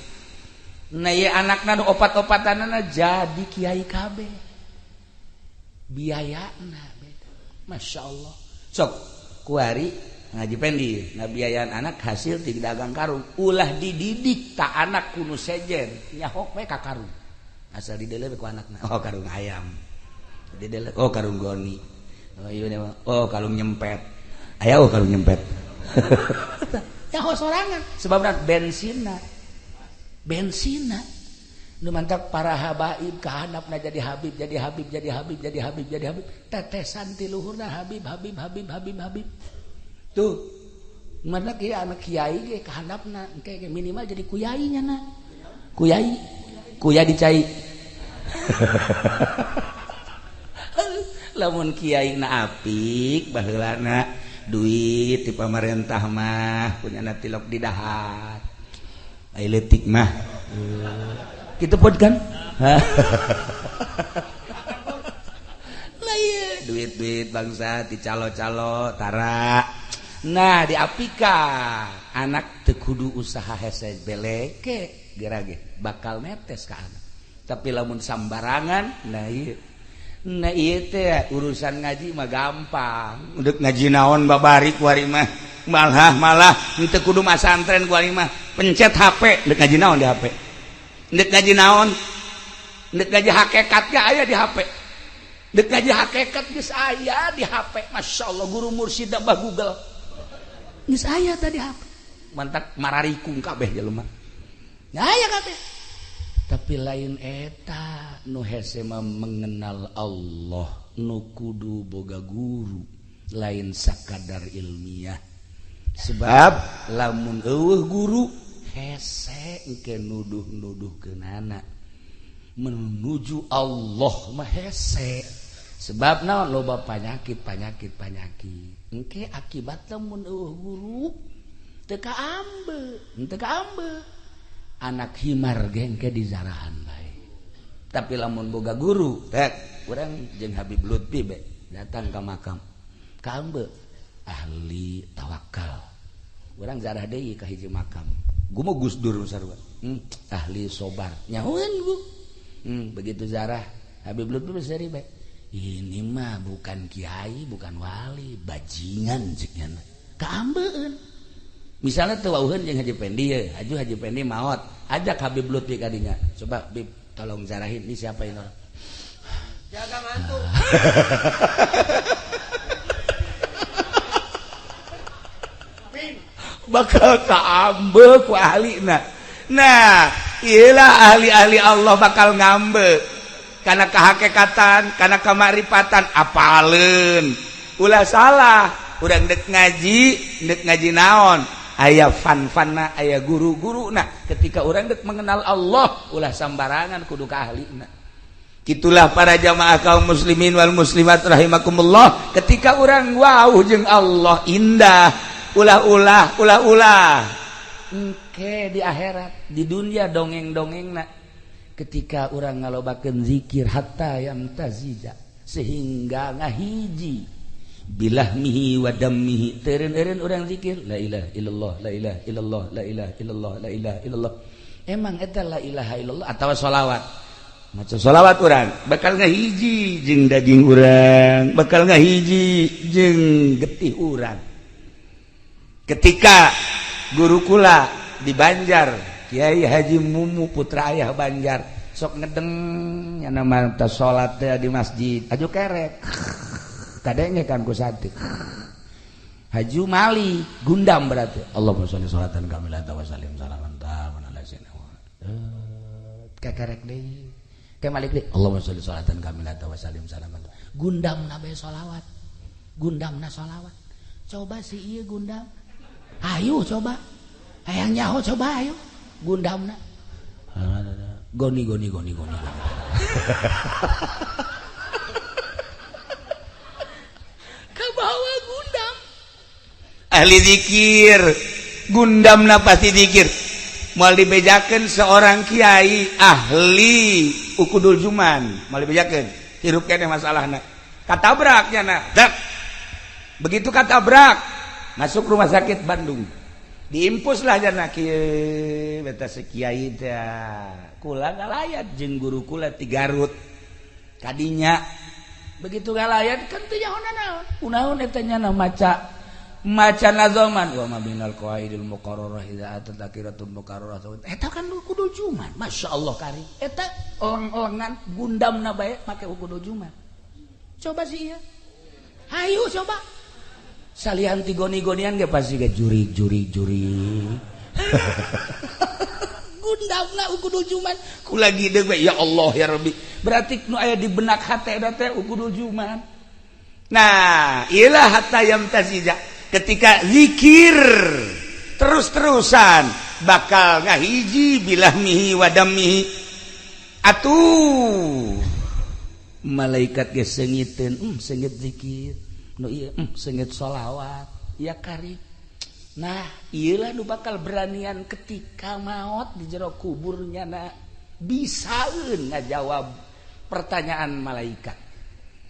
Nah ieu anakna nu opat-opatanana jadi kiai kabeh. Biayana beda. Masya Allah. Sok kuari ngaji pendi ngabiayaan anak hasil ti dagang karung ulah dididik tak anak kunu sejen nyahok we ka karung asal dideuleu ku anakna. Oh karung ayam dideuleu, oh karung goni, oh ieu oh karung nyempet aya, oh karung nyempet nyaho sorangan sebabna bensinna bensinna nu mantak para habaib kahandapna jadi habib jadi habib jadi habib jadi habib jadi habib tetesan ti luhurna habib habib habib habib habib tuh mana kieu anak kiai ge kahandapna engke minimal jadi kuyai nya na kuyai kuya dicai. Lamun kiai na apik baheulana duit ti pamarentah mah punyana tilok di dahar ai leutik mah kitu pun kan. Lah ieu duit-duit bangsa di calo-calo tara. Nah diapika anak teu kudu usaha hese beleke gerage bakal netes ka anak. Tapi lamun sambarangan nah ieu nah ieu teh urusan ngaji mah gampang. Udah ngaji naon babari kuari mah malah malah teu kudu masantren kuari mah pencet HP deuk ngaji naon di HP. Deuk ngaji naon? Deuk ngaji hakikat ge aya di HP. Deuk ngaji hakikat geus aya di HP. Masyaallah guru mursyid bah Google. Geus aya tadi HP. Mantak mararikung kabeh jelema. Aya kabeh. Tapi lain eta nu hese mah mengenal Allah nu kudu boga guru lain sakadar ilmiah. Sebab lamun eueuh guru hese engke nuduh-nuduhkeunana menuju Allah mah hese. Sebab naon loba panyakit panyakit panyakit engke akibatna mun eueuh guru teu kaambe, teu kaambe. Anak himar ge engke dizarahan bae. Tapi lamun boga guru tek urang jeung Habib Lutfi be datang ka makam kaambe ahli tawakal. Urang zarah deui ka hiji makam. Gua mau Gus Dur sarua. Ahli sobar. Nyahueun gua. Begitu zarah Habib Lutfi seri bae. Ini mah bukan kiai, bukan wali, bajingan cek nya. Kaambeun. Misalnya teu wauheun jeung Haji Pendi ye, Haji Pendi maot, ajak Habib Lutfi kadinya. Coba Bib tolong zarahin ini siapa ini orang. Jaga mantu. Bakal kaambe ku ahlina. Nah, iyalah ahli-ahli Allah bakal ngambe. Karena kehakekatan, karena kemaripatan, apaleun. Ulah salah, urang dek ngaji naon, aya fan-fanna, aya guru-guru. Nah, ketika urang dek mengenal Allah, ulah sambarangan, kudu ka ahlina. Itulah para jamaah kaum muslimin wal muslimat rahimakumullah, ketika urang wow jeung Allah indah, ulah-ulah, ulah-ulah engke di akhirat, di dunia dongeng-dongeng. Ketika urang ngalobakeun zikir hatta yamtazija, sehingga ngahiji bilahmihi wa dammihi, teureun-eureun urang zikir la ilaha illallah, la ilaha illallah, la ilaha illallah, la ilaha illallah. Emang eta la ilaha illallah atawa sholawat, maca sholawat, urang bakal ngahiji jeung daging urang, bakal ngahiji jeung getih urang. Ketika guru kula di Banjar, Kiai Haji Mumu, putra ayah Banjar, sok ngedeng nyana mah salat teh di masjid aju kerek kadenge kan ku santri. Haji Mali gundam berarti Allahumma sholli sholatan kamilatan wa sallim salaman taman ala sayyidina Muhammad, kekerek deui ke malik deui Allahumma sholli sholatan kamilatan wa sallim salaman. Gundam na bae sholawat, gundamna sholawat. Coba si ieu gundam, ayo coba, hayang nyaho coba, ayo gundamna goni goni goni goni goni. Kabawa gundam ahli zikir, gundamna pasti zikir. Moal dibejakeun seorang kiai ahli ukudul juman, moal dibejakeun hirup keneh masalahna. Katabrak nya, dak begitu katabrak masuk rumah sakit Bandung, diimpus lah jana kieu beta si kiai teh. Kula ngalayat jeung guru kula ti Garut kadinya. Begitu ngalayat kan teu nyaho naon kunaon eta nyana maca maca nazoman wa ma binal qawaidil muqarrarah idza atat akiratul muqarrarah. Eta kan kudu juman, masyaallah kari eta oleng-olengan gundamna bae make kudu juman. Coba sih ieu, hayu coba salian ti goni-gonian ge pasti ge jurig jurig jurig. Gundamna ukudul juman kula gideg we, ya Allah ya Rabbi, berarti nu aya di benak hate teh ukudul juman. Nah, ilah hatta yamtazija, ketika zikir terus-terusan bakal ngahiji bilahmihi wa dammihi. Atuh malaikat ge seungiteun, seungit zikir nu ieu, seungit sholawat ya kari. Nah, ieulah nu bakal beranian ketika maot di jero kuburnya na bisaeun ngajawab pertanyaan malaikat.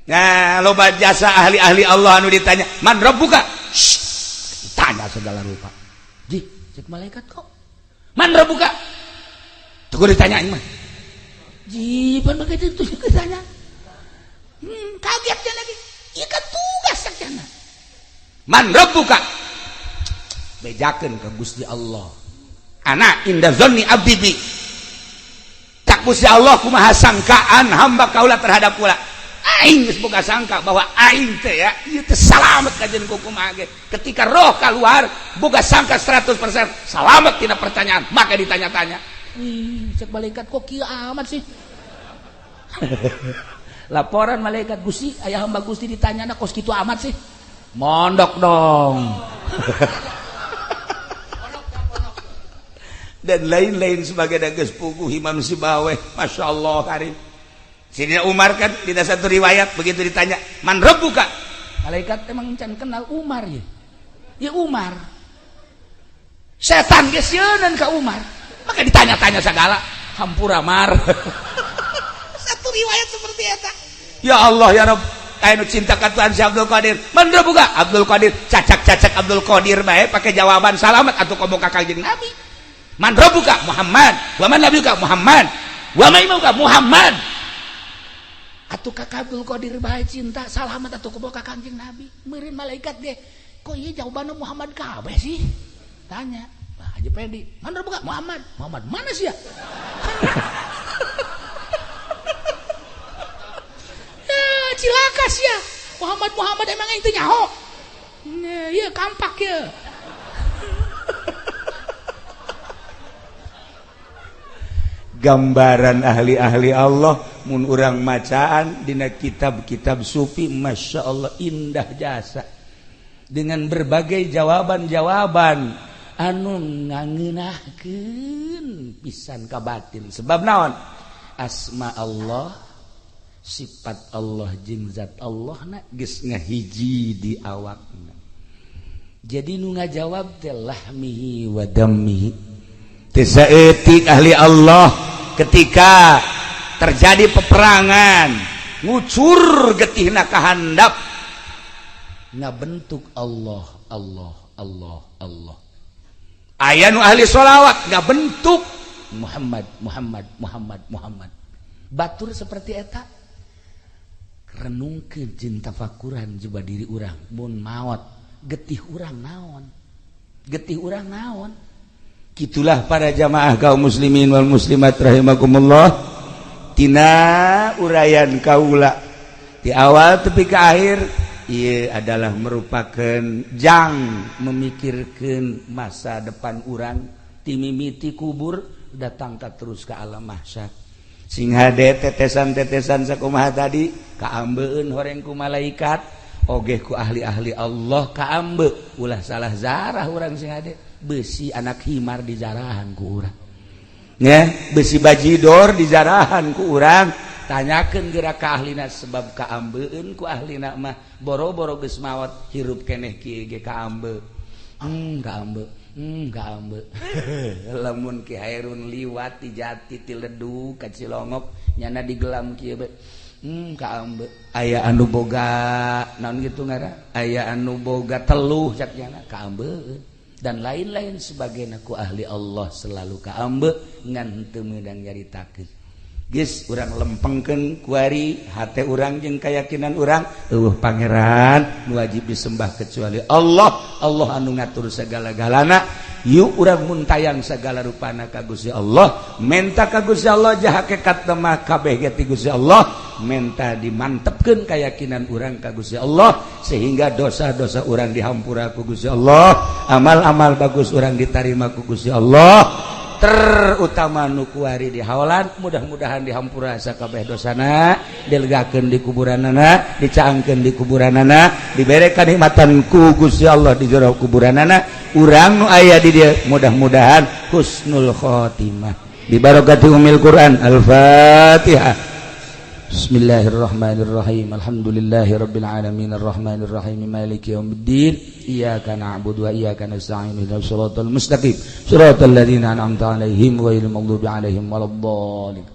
Nah, loba jasa ahli-ahli Allah anu ditanya man rabbuka, tanya segala rupa. Ji, cek malaikat kok man rabbuka tuh ditanya mah. Ji, pan begitu itu ditanya, kaget dia lagi. Ieu kan tugas sakjana. Man rabbuka, bejakeun ka Gusti Allah. Ana inda dzanni abdi bi. Tak Gusti Allah kumaha sangkaan hamba kaula terhadap kula. Aing geus boga sangka bahwa aing teh ya ieu teh salamet kajeun kumaha ge. Ketika roh keluar boga sangka 100% salamet tina pertanyaan, maka ditanya-tanya. Ih, cek malaikat kok kieu amat sih. Laporan malaikat, Gusti, ayah hamba Gusti ditanya kos kitu amat sih. Mondok dong. Dan lain-lain sebagai geus puguh Imam Sibaweh, Masya Allah karim. Sidina Umar kan di satu riwayat begitu ditanya man rabbuka, malaikat emang can kenal Umar ya. Ya Umar. Setan geus sieunan ka Umar. Maka ditanya-tanya segala, hampura Mar. Satu riwayat seperti eta. Ya Allah ya Rabb, aya nu cinta ka Tuhan si Abdul Qadir. Man rabbuka? Abdul Qadir, cacak-cacak Abdul Qadir bae pakai jawaban salamat atuh komo ka Kangjeng Nabi. Man rabbuka? Muhammad. Wa man nabiyuka? Muhammad. Wa man imamuka? Muhammad. Atuh ka Abdul Qadir bae cinta salamat atuh komo ka Kangjeng Nabi. Meureun malaikat ge, kok ieu jawabanna Muhammad kabeh sih? Tanya. Wah, Haji Pedi, man rabbuka? Muhammad. Muhammad mana sih ya? Cilaka sih ya. Muhammad Muhammad emang itu nyaho. Iya kampak ya. Gambaran ahli-ahli Allah Mun urang macaan dina kitab-kitab sufi, Masya Allah, indah jasa dengan berbagai jawaban-jawaban anu ngangeunahkeun pisan ka batin. Sebab naon? Asma Allah, sifat Allah jeung zat Allah na geus ngahiji di awakna. Jadi nu ngajawab teh lahmihi wa dammihi. Teu saeutik ahli Allah ketika terjadi peperangan, ngucur getihna kahandap, ngabentuk Allah, Allah, Allah, Allah. Aya nu ahli sholawat ngabentuk Muhammad, Muhammad, Muhammad, Muhammad. Batur seperti eta, renungkeun jeung tafakuran coba diri urang. Mun maot, getih urang naon? Getih urang naon? Gitulah para jamaah kaum muslimin wal muslimat rahimakumullah. Tina uraian kaula di awal tepi ke akhir, ia adalah merupakan jang memikirkan masa depan urang timimiti kubur datang tak terus ke alam mahsyar. Sing hade tetesan-tetesan sakumaha tadi kaambeun horeng ku malaikat oge ku ahli-ahli Allah kaambe. Ulah salah zarah urang, sing hade. Besi anak himar dijarahan ku urang ya, besi bajidor dijarahan ku urang. Tanyakeun geura ka ahlina, sebab kaambeun ku ahlina mah boro-boro geus maot, hirup keneh kieu ge kaambe. Kaambe, kaambe. Lamun Ki Hairun liwat ti Jati, ti Ledug ka Cilongok, nyana digelam kieu be, kaambe. Aya anu boga naon gitu ngara, aya anu boga teluh cak nyana, kaambe dan lain-lain sebagainya. Ku ahli Allah selalu kaambe, ngan teu meunang nyaritakeun. Geus urang lempengkeun kuari hate urang jeung keyakinan urang, euweuh pangeran nu wajib disembah kecuali Allah. Allah anu ngatur segala-galana. Yuk urang muntayang segala rupana ka Gusti Allah, menta ka Gusti Allah, jah hakikat mah kabeh ge ti Gusti Allah. Menta dimantepkeun keyakinan urang ka Gusti Allah sehingga dosa-dosa urang dihampura ku Gusti Allah, amal-amal bagus urang ditarima ku Gusti Allah, terutama nu kuari di haolan. Mudah-mudahan dihampura sakabeh dosana, dilegakeun di kuburanana, dicaangkeun di kuburanana, dibere kanikmatan ku Gusti Allah di jero kuburanana. Urang nu aya di dieu mudah-mudahan husnul khotimah bi barakati umil Quran. Al-Fatihah. Bismillahirrahmanirrahim. Alhamdulillahirabbil alamin arrahmanirrahim maliki yaumiddin. Iyyaka na'budu wa iyyaka nasta'in ihdinas siratal mustaqim siratal ladzina an'amta 'alaihim ghairil maghdubi 'alaihim waladdallin.